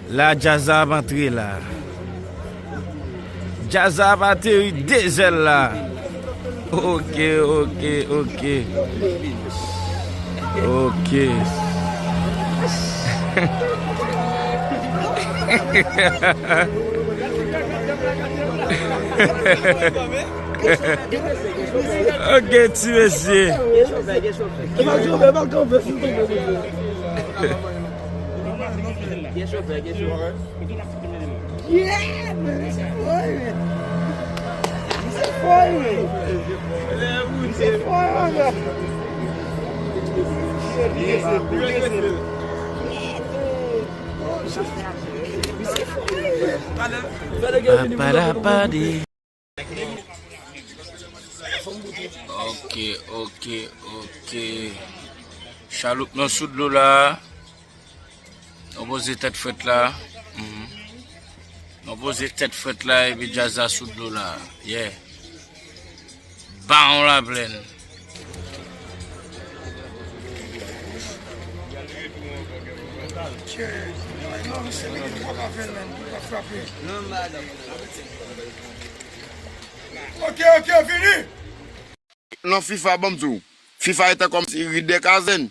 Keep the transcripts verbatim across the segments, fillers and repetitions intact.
La djaz la ap antre la. Djaz la ap ateri de zèl la. Ok, ok, ok. Ok. Ok, ti mesye. Yeah, man, it's boring. It's boring. It's boring, man. Papadapadi. Ok, ok, ok. Chaloup nan sou dlo la. Nou poze tèt frèt la. Mhm. Nou poze tèt frèt la epi djaz la sou dlo la. Yeah. Bawon Laplèn. Ok, ok, fini. Nan FIFA, ban m di w, FIFA e ta kòmsi ri dè kazèn.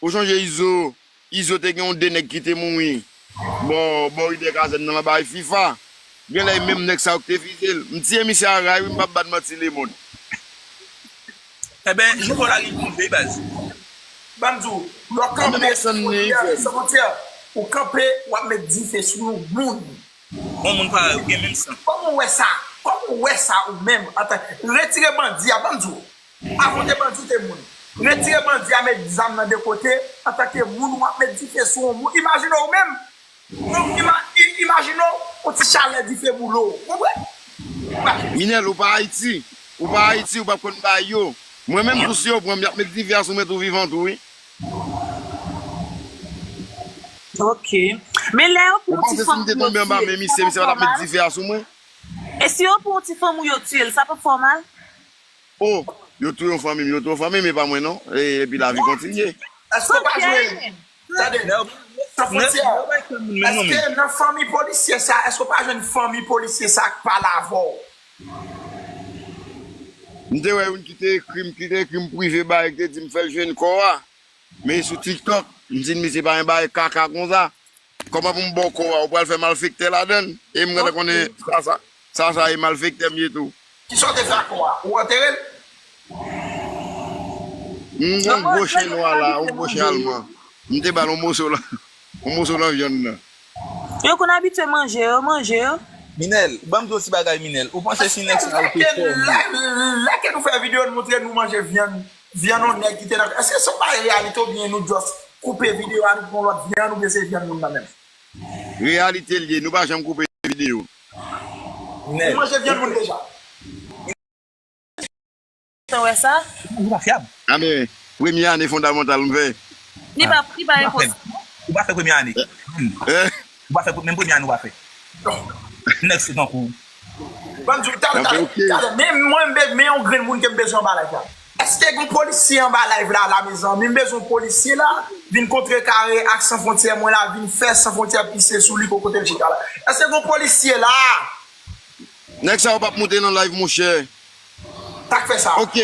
Ou sonje Izo, Izo te gen yon de nèg ki te mouri bò, bò ri dè kazèn nan, nan bay FIFA. Genlè e menm nèg sa yo ki te vize l. M tiye misye a ray wi, m p ap bat manti lemonn. Enben, jounen la gen koze, baz. Ban m di w, lè w kanpe sou fwontyè, sou fwontyè, ou kanpe, w ap met dife sou yon moun. Yon moun parèy ou gen menm san. Kòman w wè sa? Kòman w wè sa ou menm? Antan, retire bandi a, ban m di w. Afwonte bandi te moun. Retire bandi a, met zam nan de kote. Antanke moun, w ap met dife sou yon moun. Imajine w menm. Yon ima-, i-, imajine w, yon ti chalè dife boule w. Konprann? Imajine. Minèl, ou pa Ayiti. Ou pa Ayiti, ou p ap konn bagay yo. Mwen menm tou, si yo pran m, y ap met dife a sou mwen tou vivan tou, wi. Ok. Men lè yo pran yon ti fanm pou yo tiye l, sa pa fè mal? Ou panse si m te tonbe anba men misye, misye pa t ap met dife a sou mwen? E si yo pran yon ti fanm ou yo tiye l, sa p ap fè w mal? Oh, yo touye yon fanmi m, yo touye yon fanmi m, e pa mwen non. E, epi lavi kontinye. Èske w pa jwenn? Tande, san fwontyè. Èske nan fanmi polisye sa, èske w pa jwenn fanmi polisye sa k pale avè w? M te wè youn ki te ekri m, ki te ekri m prive, bagay, ki te di m fè l jwenn kò a. Men sou TikTok, m di misye pa gen bagay kaka konsa. Kòman pou m ba w kò a, ou pral fè malfektè ladan l? E m gentan konnen sa, sa, sa, sa e malfektè m ye tou. Kisa w te fè ak kò a? Ou antere l? M gen yon gwo chen nwa la, yon gwo chen alman. M te ba l yon moso la, yon moso nan vyann nan. Yo konn abitye manje yo, manje yo. Minèl, ban m di w ti bagay, Minèl. Ou panse si nèg sa yo te fòme? Lè, lè, lè ke nou fè videyo, nou montre nou manje vyann, vyann yon nèg ki te nan, èske se yon bagay reyalite oubyen nou just koupe videyo a, nou pran lòt vyann oubyen se vyann moun nan menm? Reyalite l ye, nou pa janm koupe videyo. Minèl. Nou manje vyann moun deja. Ou wè sa? Ou pa fyab. A men, premye ane fondamantal m fè. Li pa, li pa enposib. Ou pa fè premye ane. Eh. Ou pa fè menm premye ane ou pa fè. Nèg se tankou w. Ban m di w, talè, talè, talè, men mwen, men yon grenn moun ke m bezwen anba live la. Èske gen polisye anba live la, la, mezanmi? M bezwen polisye la vin kontrekare ak San Fwontyè mwen la, vin fè San Fwontyè pise sou li kote l chita la. Èske gen polisye la? Nèg sa yo p ap moute nan live, monchè. Sa k fè sa? Ok.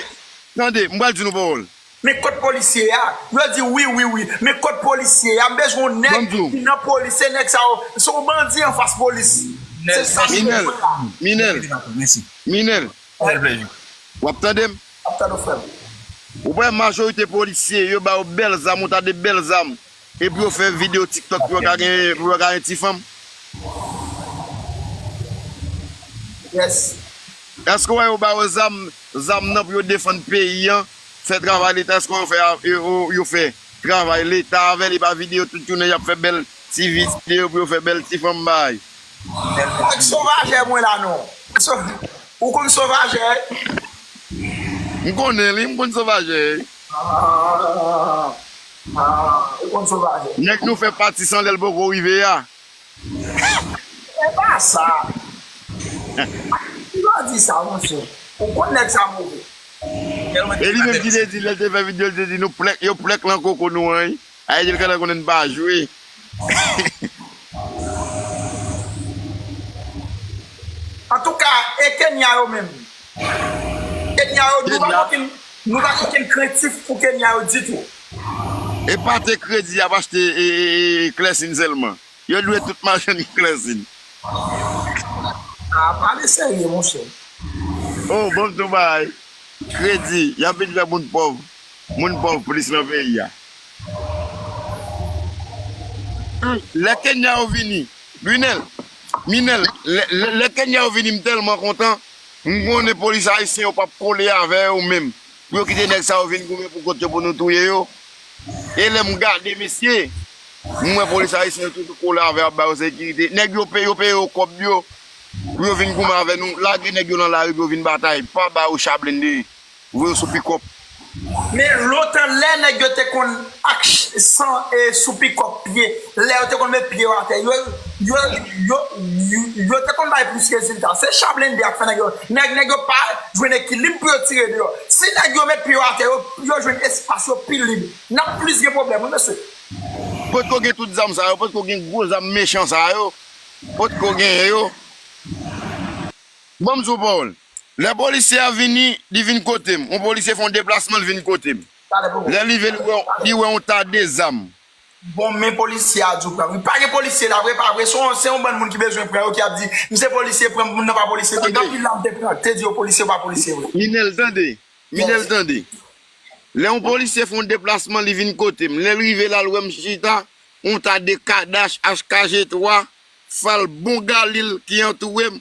Tande, m pral di nou pawòl. Men kot polisye a? Yo di wi, wi, wi. Men kot polisye a? M bezwen yon nèg ki nan polis. Se nèg sa yo. Se yon bandi anfas polis. Se sa m bezwen la. Minèl. Minèl. Mèsi. Minèl. Minèl plezi. W ap tande m? W ap tande w, frè m. Ou wè majorite polisye, yo ba yo bèl zam, yon ta de bèl zam. E pou yo fè videyo TikTok pou yo ka gen, pou yo ka gen ti fanm. Yes. Èske w wè yo ba yo zam, zam nan pou yo defann peyi an, fè travay leta, èske w wè yo fè, yo, yo, yo fè travay leta avè l, e pa videyo tout jounen y ap fè bèl ti videyo pou yo fè bèl ti fanm bay? Nèg sovajè mwen la non. So-, ou konn sovajè? M konnen li, m konn sovajè. Ah, ah, ou konn sovajè. Nèg nou fè pati san lè l poko rive a. E pa sa. Ki lè w di sa, monchè? Ou konn nèg sa move. E li menm ki te di, lè l te fè videyo, li te di nou plèk, yo plèk lan koko nou an, wi. Ayiti l gentan konnen n pa jwe. Antouka, e Kenya yo menm. Kenya yo, nou pa gen okenn, nou pa gen okenn krentif pou Kenya yo ditou. E pa te kredi y ap achte e, e, e, klèsin sèlman. Yo dwe tout machann klèsin. Ah, pale serye, monchè. Oh, bon, tout bagay. Kredi, y ap vin fè moun pòv. Moun pòv plis nan peyi a. Lè Kenya yo vini, Minel, Minel, lè, lè, lè Kenya yo vini, m tèlman kontan. M konnen polis ayisyen yo p ap kole avè yo menm. Pou yo kite nèg sa yo vin goumen pou kont yo pou nou touye yo. E lè m gade mesye, m wè polis ayisyen yo toujou kole avè yo, ap ba yo sekirite. Nèg yo peye, yo peye yo kòb yo. Pou yo vin goumen avè nou, lage nèg yo nan lari pou yo vin batay. Pa ba yo cha blende. Voye yo sou pikòp. Men lontan lè nèg yo te konn ak ch- san e sou pikòp pye, lè yo te konn met pye yo atè, yo yo yo yo, yo te konn bay plis rezilta. Se cha blende ak fè nèg yo. Nèg nèg yo pa jwenn ekilib pou yo tire deyò. Si nèg yo met pye yo atè, yo yo jwenn espas, yo pi lib. N ap plis gen pwoblèm wi mesye. Potko gen tout zam sa yo, potko gen gwo zam mechan sa yo, potko genyen yo. Ban m di w pawòl. Lè polisye a vini, li vin kote m. Yon polisye fè yon deplasman, li vin kote m. Lè li rive, li wè, li wè yon ta de zam. Bon, men polisye a di w pran. Wi, pa gen polisye la vre, pa vre. Se yon, se yon bann moun ki bezwen pran yo ki ap di, "M se polisye, pran m, moun nan pa polisye." Gen anpil la m te pran, te di yo polisye, pa polisye vre. Minel, tande. Minel, tande. Lè yon polisye fè yon deplasman, li vin kote m. Lè l rive la, l wè m chita, yon ta de Kadash, H K G twa, Fal bon galil ki antoure m.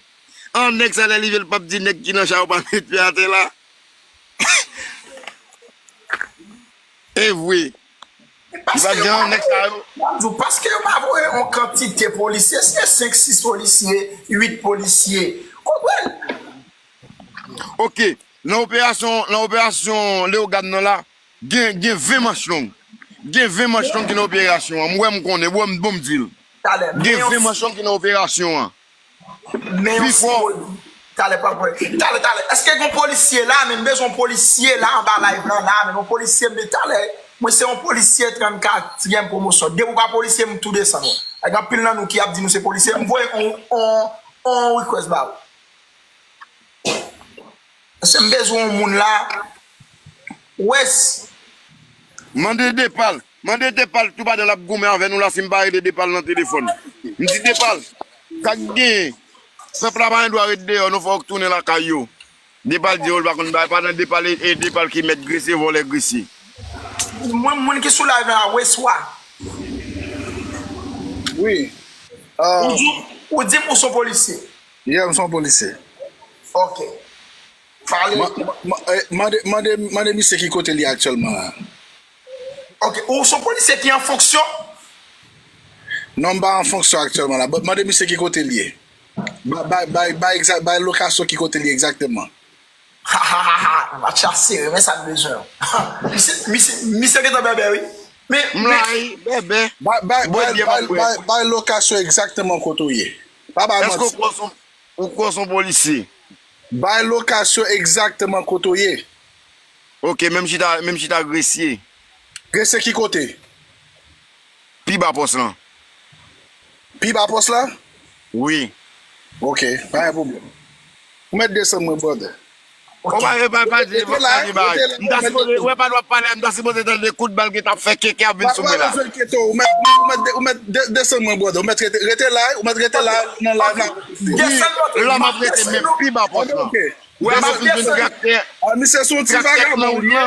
An nèg sa lè li vle l p ap di nèg ki nan cha yo pa met pye atè la. E vre. Li pa di an nèg sa yo. Paske yo pa voye yon kantite polisye, se senk sis polisye, uit polisye. Konprann? Ok, nan operasyon, nan operasyon Leyogàn nan la, gen, gen ven manch long. Gen ven manch long ki nan operasyon an. M wè m konnen, wè m bon m di l. Talè, men gen yon ven manch long ki nan operasyon an. Men yon sipoli-, talè, pa vre. Talè, talè. Èske gen yon polisye la, men m bezwen yon polisye la anba live lan la, men yon polisye, men talè. Mwen se yon polisye trannkatriyèm pwomosyon. Depi w pa polisye, m tou desann ou. Gen anpil nan nou ki ap di nou se polisye, m voye on, on, on request ba ou. Paske m bezwen yon moun la. Wes. Mande Depal. Mande Depal tou padan l ap goumen avè nou la si m pa rele Depal nan telefòn. M di Depal, sa k genyen? Pèp la pa gen dwa ret deyò, non, fòk tounen lakay yo. Depal di yo, l pa konn bagay, pandan Depal e, e Depal ki mèt grese, vòlè grese. Mwen, moun ki sou live la, Wes Wa. Wi. Ou di, ou di m ou se yon polisye. Yeah, m se yon polisye. Ok. Pale. Ma- ma- ma- eh, Mande, mande, mande misye ki kote li aktyèlman la. Ok, ou se yon polisye ki an fonksyon? Non, m pa an fonksyon aktyèlman la, but mande misye ki kote l ye. Bay, bay, bay, bay, egza- bay lokasyon ki kote l ye egzakteman. Ha, ha, ha, ha, match la sere, men sa n bezwen. Misye, misye, misye gentan bèbè, wi. Men, men, bèbè. Bay, bay, bay, bay, bay lokasyon egzakteman kote w ye. Pa bay manti. Èske w kwè w se yon, ou kwè w se yon polisye? Bay lokasyon egzakteman kote w ye. Ok, menm chita, menm chita Gresye. Gresye ki kote? Pi ba pòs lan. Pi ba pòs la? Wi. Ok, pa gen pwoblèm. Ou mèt desann mwen, brother. Ok. Ou pa, pa, pa, pa, pa di bagay. M ta sipoze, wè pa nou ap pale, m ta sipoze tande kout bal ki t ap fè keke ap vin sou mwen la. Ou mèt, ou mèt, ou mèt de- desann mwen, brother. Ou mèt rete, rete la, ou mèt rete la, nan live la. Desann mwen. La m ap rete, men pi ba pòs lan. Ok. Wè, m ap vin traktè. Ah, misye se yon ti vagabon, li ye.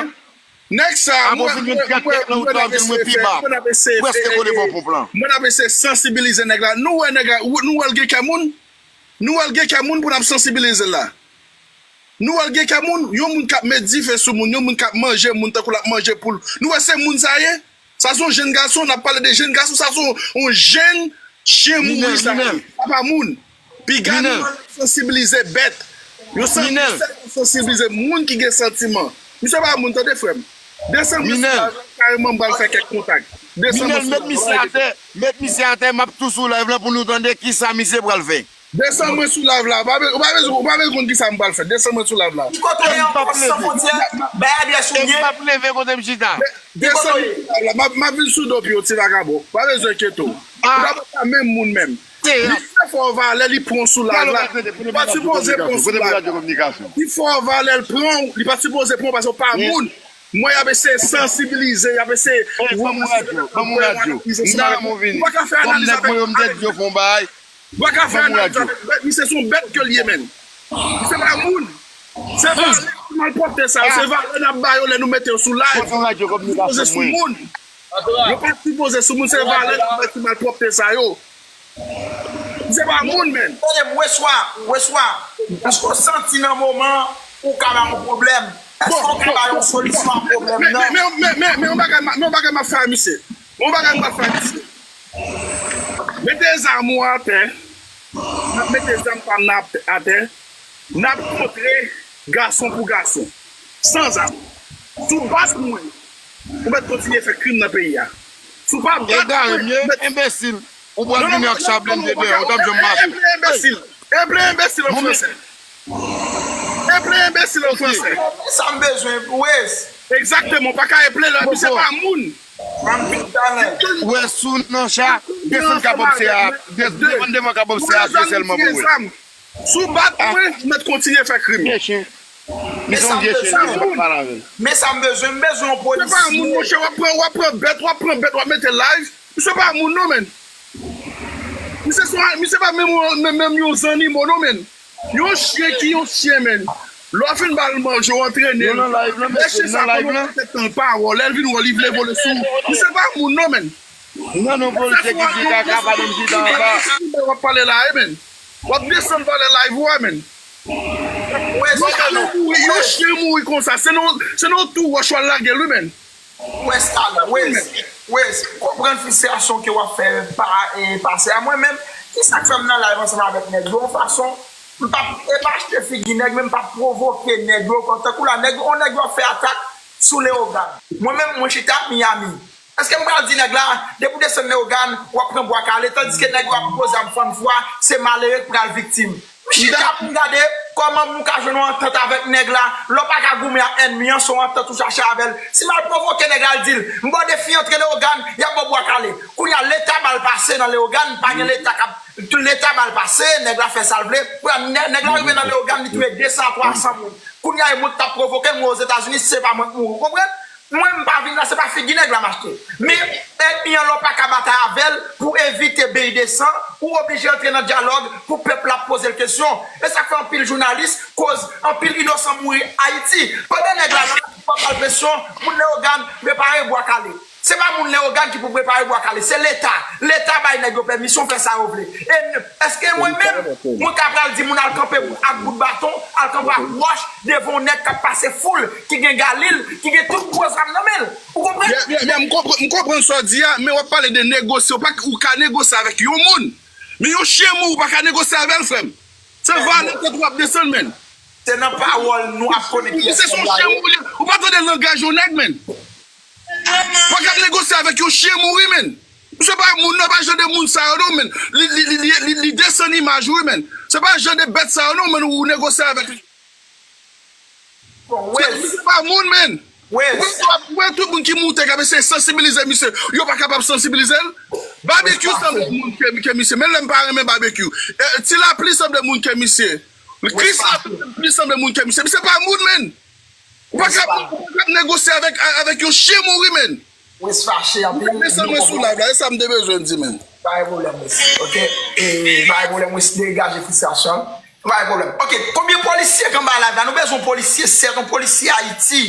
Nèg sa, mwen, mwen, mwen, mwen ap eseye fè, mwen ap eseye fè, mwen ap eseye sansibilize nèg la. Nou wè nèg la, nou wè l gen kè moun? Nou wè l gen kè moun pou n ap sansibilize l la? Nou wè l gen kè moun? Yon moun k ap met dife sou moun, yon moun k ap manje moun tankou l ap manje poul. Nou wè se moun sa ye? Sa se yon jenn gason, n ap pale de jenn gason, sa se yon, yon jenn chen mouri sa ye. Sa pa moun. Piga nou sansibilize bèt. Yo sansibilize moun ki gen santiman. Misye pa moun, tande frè m. Desann mwen sou live la, kareman m pral fè kèk kontak. Desann mwen sou live la. Met misye atè, met misye atè, m ap tou sou live la pou nou tande kisa misye pral fè. Desann mwen sou live la. Ou pa be- ou pa bezwen ou pa bezwen konn kisa m pral fè. Desann mwen sou live la. Ki kote w ye ankò, San Fwontyè? Bay adrès ou byen. M p ap leve kote m chita. Desann mwen sou live la. M ap- m ap vin sou do pye w, ti vagabon. Ou pa bezwen enkyete w. Ou pa menm moun menm. Li fè fè w valè, li pran w sou live la. Li pa t sipoze pran w sou live la. Li fè w valè, l pran w, li pa t sipoze pran w paske w pa moun. Mwen, y ap eseye sansibilize, y ap eseye ranmase. Ou pa ka fè analiz avèk. Ou pa ka fè analiz avèk bèt. Misye se yon bèt ke l ye, menn. Misye pa moun. Se valè ti malpwòpte sa yo. Se valè n ap ba yo lè nou mete yo sou live. Yo poze sou moun. Yo pa sipoze sou moun. Se valè n ap ba ti malpwòpte sa yo. Misye pa moun, menn. Tande m, Weswa, Weswa, èske w santi nan moman ou ka ba yon pwoblèm? Èske w ka ba yon solisyon a pwoblèm nan? Men yon bagay m ap fè a misye. Men yon bagay m ap fè a misye. Mete zam ou atè. M ap mete zam pa m nan atè. N ap kontre gason pou gason. San zam. Si w bat mwen, ou mèt kontinye fè krim nan peyi a. Si w pa bat mwen, ou mèt. Enbesil. Ou pral vini ak sa blende deyò, ou t ap janm mache. Enbesil. Enbesil an fransè. Enbesil an fransè. Sa m bezwen, Wes. Egzakteman, ou pa ka eple lè misye pa moun. Wes sou nan cha, desann kab bòksè a, desann devan kab bòksè a, se sèlman pou wè. Si w bat mwen, ou mèt kontinye fè krim. Vye chen. Li se yon vye chen, li pa pale avè l. Men sa m bezwen, m bezwen yon polisye. Se pa moun, monchè, w ap pran, w ap pran bèt, w ap pran bèt, w ap mete live. Misye pa moun non, menn. Misye se yon, misye pa menm, menm, menm yon zannimo non, menn. Yon chen ki yon chen, menn. Lè w fin ba l manje, w antrene l. Lè chen sa konn yon pakèt tan l pa wè w, lè l vin wè w, li vle vole sou ou. Misye pa moun non, menn. Nan non polisye ki di kaka pa nan chita anba. W ap pale la, wi, menn. W ap desann valè live ou a, menn. Yon chen mouri, yon chen mouri konsa. Se nan, se nan yon tou wòch w al lage l, wi, menn. Wes, ale, Wes, Wes, konprann fristrasyon ke w ap fè pa, e, pase a. Mwen menm, ki sa k fè m nan live ansanm avèk nèg yo? Yon fason, m p ap, e pa achte figi nèg, men m p ap pwovoke nèg yo. Kon tankou la, nèg, yon nèg yo ap fè atak sou Leyogàn. Mwen menm, mwen chita Miami. Èske m pral di nèg la, depi w desann Leyogàn, w ap pran Bwa Kale, tandiske nèg yo ap gwo zam fann fwa, se malere k pral viktim. M chita pou m gade kòman m ka jwenn yon antant avèk nèg la. Lè w pa ka goumen ak ènmi an, se yon antant ou chache avè l. Si m al pwovoke nèg la, al di l, m ba w defi antre Leyogàn, y ap ba w Bwa Kale. Kounye a, Leta ba l pase nan Leyogàn, pa gen Leta k ap, Leta ba l pase, nèg la fè sa l vle. Kounye a, nè- nèg la rive nan Leyogàn, li touye de san a twa san moun. Kounye a, e mwen k t ap pwovoke l, mwen Ozetazini, si se pa mwen k mouri. Ou konprann? Mwen, m pa vin la, se pa figi nèg la m achte. Men, ènmi an, lè w pa ka batay avè l pou evite beny de san, ou oblije antre nan dyalòg pou pèp la poze l kesyon. E sa k fè anpil jounalis koz anpil inosan mouri Ayiti. Pandan nèg la la, fò w ba l presyon, moun Leyogàn, prepare Bwa Kale. Se pa moun Leyogàn ki pou prepare Bwa Kale, se Leta. Leta bay nèg yo pèmisyon fè sa yo vle. E n- èske mwen menm, mwen ka pral di moun al kanpe ak bout baton, al kanpe ak wòch, devan yon nèg k ap pase foul, ki gen galil, ki gen tout gwo zam nan men l. Ou konprann? Yeah, yeah, yeah, m konprann, m konprann sa w di a, men w ap pale de negosye, w pa, ou ka negosye avèk yon moun. Men yon chen mouri, ou pa ka negosye avè l, frè m. Se valè tèt ou ap desann, menn. Se nan pawòl nou ap konnen kiyès ki nèg la ye. Misye se yon chen mouri, ou pa tande langaj yon nèg, menn. Ou pa ka negosye avèk yon chen mouri, menn. Misye pa moun, non, pa jan de moun sa yo, non, menn. Li, li, li, li, li, li desann imaj ou, wi, menn. Se pa jan de bèt sa yo, non, menn, ou negosye avèk li. Bon, Wes. Misye pa moun, menn. Wes. Ou wè tout moun ki moute k ap eseye sansibilize misye, yo pa kapab sansibilize l. Babekyou sanble moun ke, ke misye. Menm lè m pa renmen Babekyou. Eh, Ti Lapli sanble moun ke misye. Chris Lapli plis sanble moun ke misye. Misye pa moun, menn. Ou pa ka, ou pa ka negosye avèk, avèk yon chen mouri, menn. Wes fache anpil. Desann mwen sou live la, e sa m te bezwen di, menn. Pa gen pwoblèm, Wes. Ok? E, pa gen pwoblèm, Wes degaje fristrasyon l. Pa gen pwoblèm. Ok, konbyen polisye k anba live la? Nou bezwen yon polisye, sèt, yon polisye Ayiti.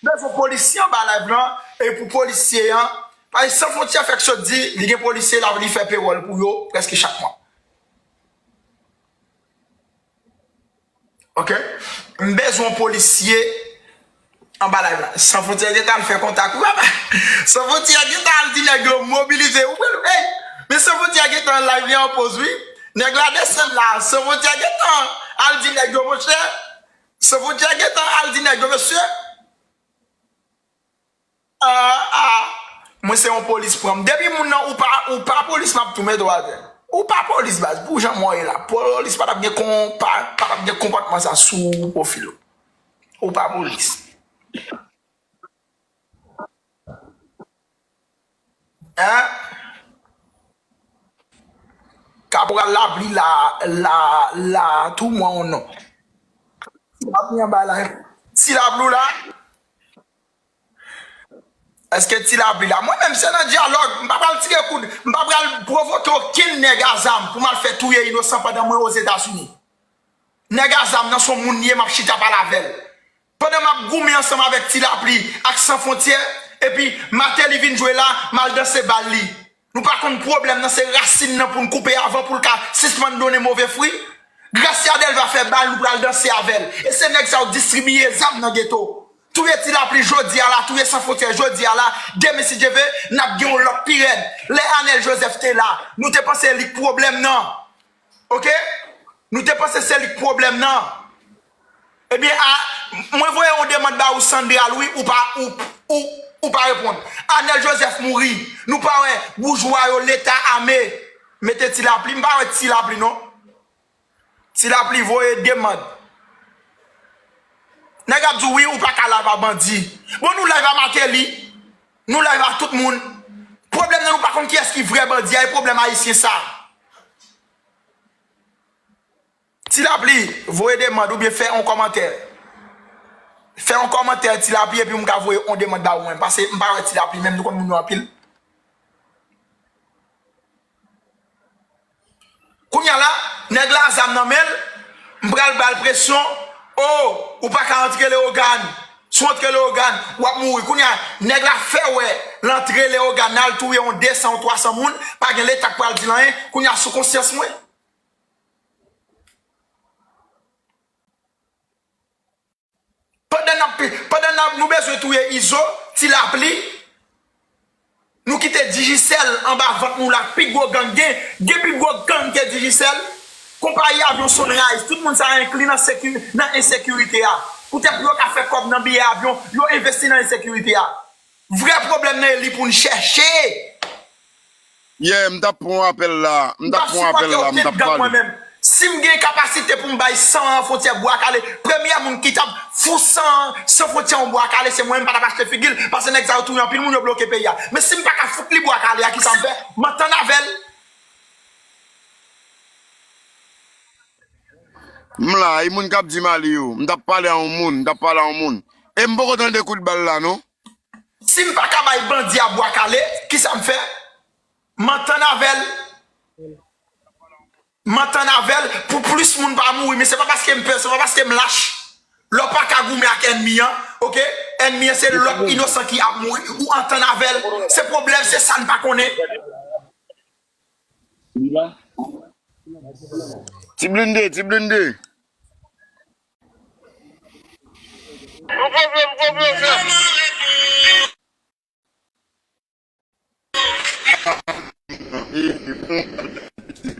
Nou bezwen yon polisye anba live la, e pou polisye an, paske San Fwontyè fèk sot di, li gen polisye, l ap, li fè pewòl pou yo, prèske chak mwa. Ok? M bezwen yon polisye anba live la. San Fwontyè gentan al fè kontak, wi, papa. San Fwontyè gentan al di nèg yo mobilize. Ou konprann? Ey! Men San Fwontyè gentan live li an poz, wi. Nèg la desann la. San Fwontyè gentan al di nèg yo, monchè. San Fwontyè gentan al di nèg yo, mesye. Ah, ah. Mwen se yon polis pran m. Depi moun nan, ou pa, ou pa polis, m ap tou mete w atè. Ou pa polis, baz, pou jan mwen ye la. Polis pa t ap gen kon, pa, pa t ap gen konpòtman sa sou pwofil ou. Ou pa polis. Hein? Kaporal Lapli la, la, la, tou mwen ou non. Ti Lapli anba la. Ti Lapli ou la? Èske Ti Lapli la? Mwen menm se nan dyalòg. M pa pral tire kout. M pa pral pwovoke okenn nèg a zam pou m al fè touye inosan pandan mwen Ozetazini. Nèg a zam nan se yon moun li ye, m ap chita pale avè l. Pandan m ap goumen ansanm avèk Ti Lapli ak San Fwontyè, epi Martelly vin jwe la, m al danse bal li. Nou pa konn pwoblèm nan, se rasin nan pou n koupe avan pou l ka sispann donnen move fwi. Gracia Delva fè bal, nou pral danse avè l. E se nèg sa yo distribiye zam nan geto. Touye Ti Lapli jodi a la, touye San Fwontyè jodi a la, demen si Dye ve, n ap gen yon lòt pi rèd. Lè Anèl Jozèf te la, nou te panse li k pwoblèm nan. Oke? Nou te panse se li k pwoblèm nan. Ebyen, a, mwen voye yon demann ba ou, Sandra Louis, ou pa, ou, ou, ou pa reponn. Anèl Jozèf mouri. Nou pa wè boujwa yo, leta ame, mete Ti Lapli. M pa wè Ti Lapli, non. Ti Lapli voye demann. Nèg ap di w, wi, ou pa ka live a bandi. Bon, nou live a Martelly. Nou live a tout moun. Pwoblèm nan, nou pa konn kiyès ki vrè bandi a, e pwoblèm ayisyen sa. Ti Lapli, voye demann oubyen fè yon kòmantè. Fè yon kòmantè, Ti Lapli, epi m ka voye yon demann ba ou menm. Paske m pa wè Ti Lapli menm, nou konn moun yo anpil. Kounye a la, nèg la zam nan men l, m pral ba l presyon. O, ou pa ka antre Leyogàn. Si w antre Leyogàn, w ap mouri. Kounye a, nèg la fè wè l antre Leyogàn, l al touye yon de san ou twa san moun, pa gen leta k pral di l anyen. Kounye a, sou konsyans mwen. Pandan n ap, pandan n ap, nou bezwen touye Izo, Ti Lapli, nou kite Digicel anba vant nou la, pi gwo gang gen, gen pi gwo gang ke Digicel. Konpayi avyon Sunrise, tout moun sa a enkli nan seki-, nan ensekirite a. Poutèt pou yo ka fè kòb nan biyè avyon, yo envesti nan ensekirite a. Vrè pwoblèm nan e li pou n chèche. Yeah, m t ap pran apèl la, m t ap pran apèl la, m t ap pale. Si m gen kapasite pou m bay san an fwontyè Bwa Kale, premyè moun ki t ap fou san an san fwontyè yon Bwa Kale, se mwen menm, pa t ap achte figi l, paske nèg sa yo touye anpil moun, yo bloke peyi a. Men si m pa ka fout li Bwa Kale a, kisa m fè? M antann avè l. M la, e moun k ap di m ale yo. M t ap pale a yon moun, m t ap pale a yon moun. E m poko tande kout bal la, non. Si m pa ka bay bandi a Bwa Kale, kisa m fè? M antann avè l. M antann avè l pou plis moun pa mouri. Men se pa paske m pè, se pa paske m lach. Lè w pa ka goumen ak ènmi an, oke? Ènmi an se lòt inosan ki ap mouri. Ou antann avè l. Se pwoblèm, se sa n pa konnen. Ti blende, ti blende.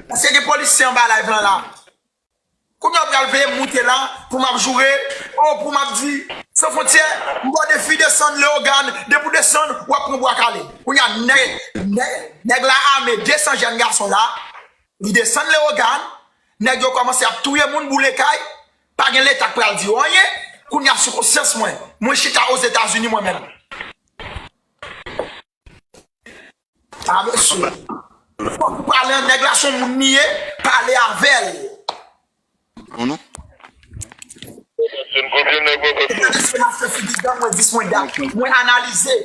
Paske gen polisye anba live lan la. Kounye a w pral veye m moute la pou m ap joure, o, pou m ap di, San Fwontyè, m ba w defi desann Leyogàn, depi w desann, w ap pran Bwa Kale. Kounye a, nèg, nèg, nèg la ame de san jèn gason la, li desann Leyogàn, nèg yo kòmanse ap touye moun, boule kay, pa gen leta k pral di yo anyen, kounye a sou konsyans mwen, mwen chita Ozetazini mwen menm. A, mesye. Fòk ou pale an nèg la, se yon moun li ye, pale avè l. Bon, non. Mwen analize.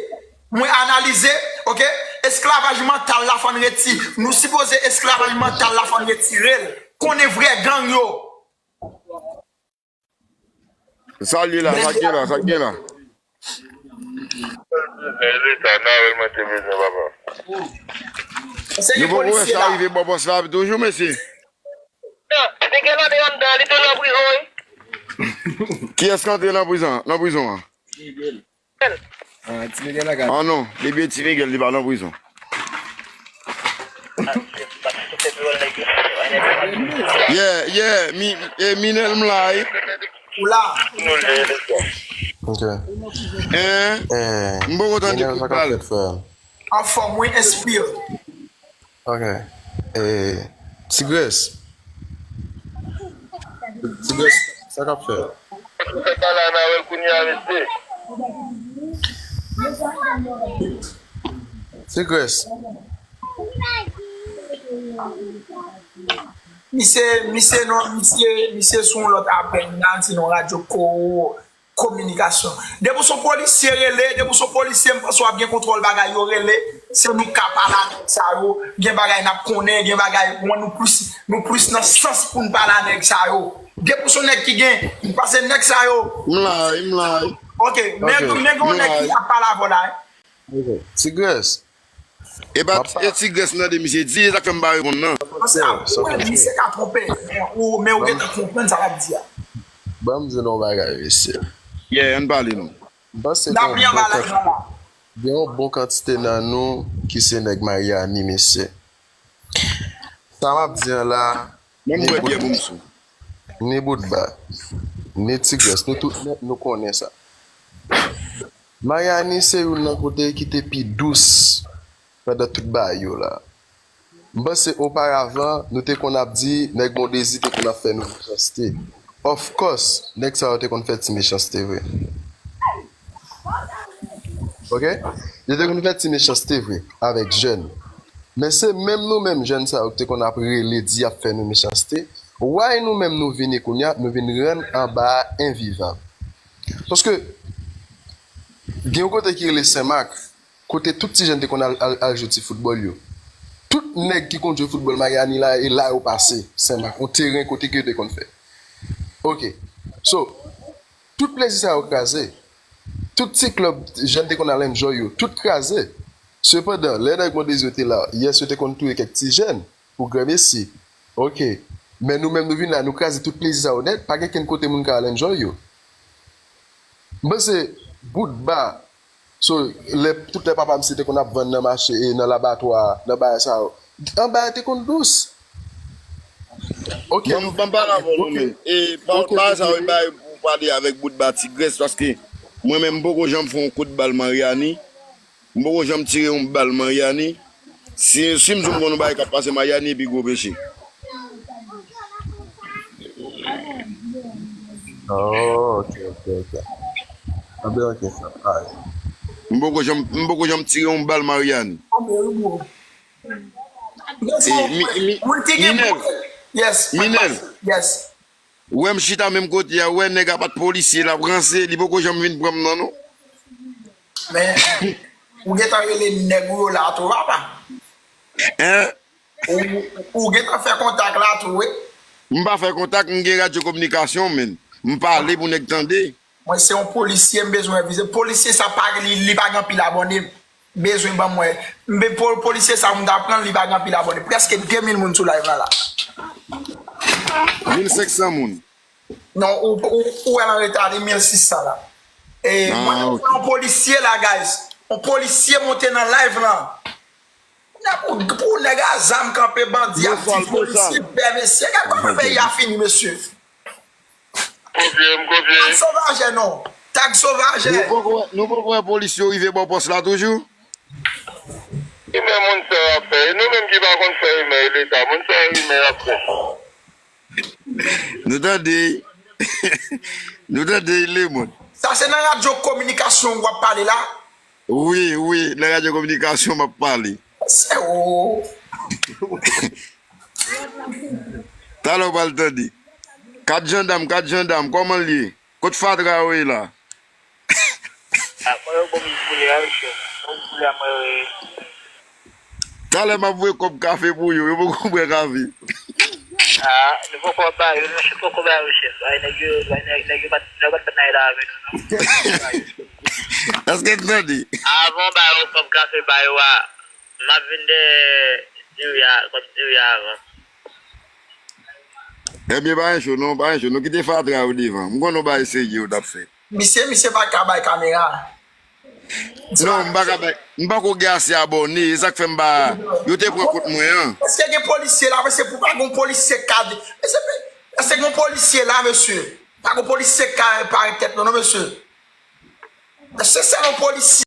Mwen analize, oke? Esklavaj mantal la fò n reti-, nou sipoze esklavaj mantal la fò n retire l. Konnen vrè gang yo. Sa l ye la, sa k gen la, sa k gen la. Leta, nan rèlman te bezwen, papa. Yo poko wè sa rive bò pòs la toujou, mesye. Ti Miguel antre anndan, li tou nan prizon, wi. Kiyès k antre nan prizon, nan prizon an? Ah, Ti Miguel la ka. Ah non, depi e Ti Miguel, li pa nan prizon. Yeah, yeah, mi, e Minel m la, wi. Ou la. Ok. Hein? Eh, m poko tande Minel, kout sa k ap bal. Fèt, frè? Anfòm, wi, enspire. Ok. Eh, Tigrès. Tigrès, sa k ap fèt? Ou fè pale a Nawèl kounye a, mesye. Tigrès. Misye, misye non, misye, misye sou yon lòt apèl la, se nan radyo ko kominikasyon. Depi w se yon polisye, rele. Depi w se yon polisye, m panse w ap gen kontwòl bagay yo, rele. Se nou k ka pale a nèg sa yo. Gen bagay n ap konnen, gen bagay, mwen, nou plis, nou plis nan sans pou n pale a nèg sa yo. Depi w se yon nèg ki gen, m panse nèg sa yo. M la, m la. Ok, men gen yon nèg ki ap pale avè w la. Tigrès. E pa e Tigrès nan de misye di, e sa k fè m pa reponn nan. Paske apre, misye ka twonpe. Men ou, men ou gentan konprann sa l ap di a. Ban m di nou yon bagay, mesye. Yeah, ann pale non. M panse gen yon bon kantite nan nou ki se nèg Maryani, mesye. Sa m ap di an la, Ban m bwè byè pou m sou. Ni Boutba, ni Tigrès, nou tout nèt, nou konnen sa. Maryani se youn nan kote ki te pi dous pandan tout bagay yo la. M panse oparavan, nou te konn ap di, nèg Bon Dezi te konn ap fè nou mechanste. Of course, nèg sa yo te konn fè ti mechanste vre. Ok? Yo te konn fè ti mechanste vre, avèk jèn. Men se menm nou menm jèn sa yo ki te konn ap rele di y ap fè nou mechanste. Why nou menm nou vini kounye a, nou vin rann anba a envivab. Paske, gen yon kote ki rele Senmak, kote tout ti jèn te konn al, al, al jwe ti foutbòl yo. Tout nèg ki konn jwe foutbòl Maryani la, e la yo pase, Senmak, yon teren kote ke yo te konn fè. Ok. So, tout plezi sa yo kraze. Tout ti klèb jèn te konn al enjoy yo, tout kraze. Sepandan, lè nèg Bon Dezi yo te la, yes, yo te konn touye kèk ti jèn pou granmesi. Ok. Men nou menm nou vin la, nou kraze tout plezi sa yo nèt, pa gen kenn kote moun ka al enjoy yo. M panse, Boutba, so, lè, tout lè papa misye te konn ap vann nan mache, e nan labatwa, nan bagay sa yo. Anba a te konn dous. Ok. Ban m, ban m pale avè w non, men. E, pa, pa sa, wi, bay pou pale avèk Boutba, Tigrès, paske mwen menm, m poko janm fè yon kout bal Maryani. M poko janm tire yon bal Maryani. Si, si m di w m konn yon bagay k ap pase Maryani, epi gwo peche. Oh, ok, ok, ok. Anben, ok, sa, alright. M poko janm, m poko janm tire yon bal Maryani. Anben, wi, bro. Yes, Eh, mi, mi, moun ki gen Minèl. Yes. Minèl. Yes. Ou wè m chita menm kote a, ou wè nèg a pa t polisye, l ap ranse, li poko janm vin pran m nan, non. Men, ou gentan rele nèg ou yo la tou, papa. Hein? Ou, ou gentan fè kontak la tou, wi. M pa fè kontak, m gen radyo kominikasyon, men. M pale pou nèg tande. Mwen se yon polisye, m bezwen vize. Polisye sa pa, li, li pa gen anpil abòne. Bezwen ban mwen. M be-, po-, polisye sa, m ta pran, li pa gen anpil abòne. Prèske de mil moun sou live la la. Mil senk san moun. Non, ou, ou, ou wè l an reta, li mil sis san la. E, mwen, yon polisye la, guys. Yon polisye monte nan live lan. Pou, pou nèg a zam kanpe bandi ap di polisye pè, mesye. Gad kòman peyi a fini, mesye. Konfye, m konfye. Tag sovajè non. Tag sovajè. Nou poko wè, nou poko wè polis yo rive bò pòs la toujou? Ki men moun sa y ap fè? E nou menm ki pa konn fè rimè, e Leta, moun sa yo rimè y ap fè. Nou tande. Nou tande, Lemond. Sa se nan radyo kominikasyon w ap pale la? Wi, wi, nan radyo kominikasyon m ap pale. Se ou. Talè w pral tande. Kat jandam, kat jandam, kòman l ye? Kot fatra yo ye la? Ah, mwen yo bon boule a, mesye. Bon boule a, mwen, wi. Talè m ap voye kòb kafe pou yo, yo poko bwè kafe. Ah, nou poko ba yo, nou poko ba yo, chèf. Ay, nèg yo, ay, nèg, nèg yo pa t, nèg yo pa t fèt nan la avè nou, non. Èske n tande? Avan ba yo kòb kafe ba yo a, m ap vin dèyè diri a, kòb diri a avan. Ebyen, pa gen cho, non, pa gen cho. Nou kite fatra yo devan. M konn yon bagay serye yo t ap fè. Misye, misye pa ka bay kamera. Non, m pa ka bay. M pako gen ase abòne, e sa k fè m pa. Yo te pran kont mwen an. Èske gen polisye la? Mesye, pou pa gen polisye k ka di. Mesye, èske gen polisye la, mesye? Pa gen polisye k ka parèt tèt non, non, mesye. Èske se yon polisye?